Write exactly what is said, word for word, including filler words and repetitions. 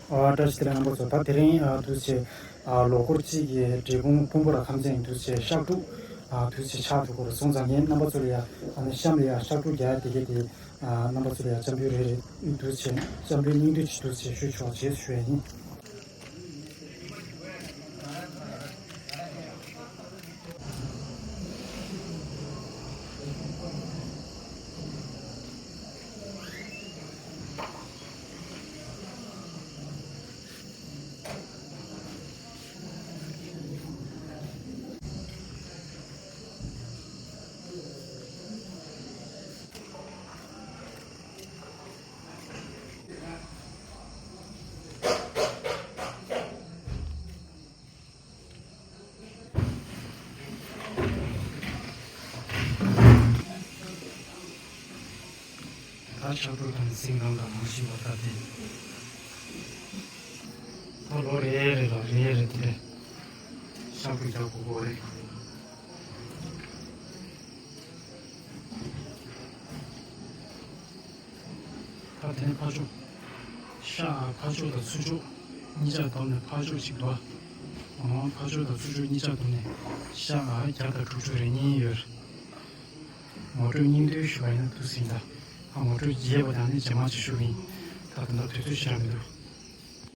ཨ་བཀྲ་ཤིས་བདེ་ལེགས་རྣམ་པ་ཚོ། ད་དེ་རིང་ཨ་འདུག་སེ་ཨ་ལོ་འཁོར་གཅིག་གི་འབྲས་སྤུངས་སྤུངས་པ་ར་ཁམས་ཚན་འདུག་སེ་ཤག་དྲུག་ཨ་འདུག་སེ་ཆགས་འདུག་གོ། སོང་ཙང་ངས་རྣམ་པ་ཚོ་ལ་ཡ་ཨ་ནི་གཤམ་ལ་ཡ་ཤག་དྲུག་རྒྱག་ཡ་དེ་གས་དེ་ཨ་རྣམ་པ་ཚོ་ལ་ཡ་འཆམ་མཐུན་རེ་རེ་འདུག་སེ་འཆམ་མཐུན་སྙིང་བསྡུས་ཅིག་འདུག་སེ་ཞུ་ཆོག་རྗེས་སུ་ཞུ་ཡ་ཡིན། ད་ཤག་དྲུག་དང་སེང་གང་དང་མ་ཤི་བ་ད་དེ། ད་ལོ་རེ་རེ་ལ་རེ་རེ་དེ་རེ་ཤག་དྲུག་རྒྱག་དགོས་གོ་རེད། ད་དེ་ནས་ཕར་ཕྱོགས། ཤག་ཕར་ཕྱོགས་དང་ཚུར་ཕྱོགས་གཉིས་ཆ་བསྡོམས་ནས་ཕར་ཕྱོགས་གཅིག་འདུག་ཨ། ཕར་ཕྱོགས་དང་ཚུར་ཕྱོགས་གཉིས་ཆ་བསྡོམས་ནས་ཤག་བརྒྱ་དང་དྲུག་ཅུ་རེ་གཉིས་ཡོད། ངོ་སྤྲོད་སྙིང་བསྡུས་ཞུ་བ་ཡིན་ན་འདུག་སེ་ཡིན་ད། ཨ་ངོ་སྤྲོད་རྒྱས་པ་དང་ནི་རྗེས་མ་ཅིག་ཞུ་གི་ཡིན། ད་ད་ལྟ་དུས་ཚོད་ཞེ་དྲག་མི་འདུག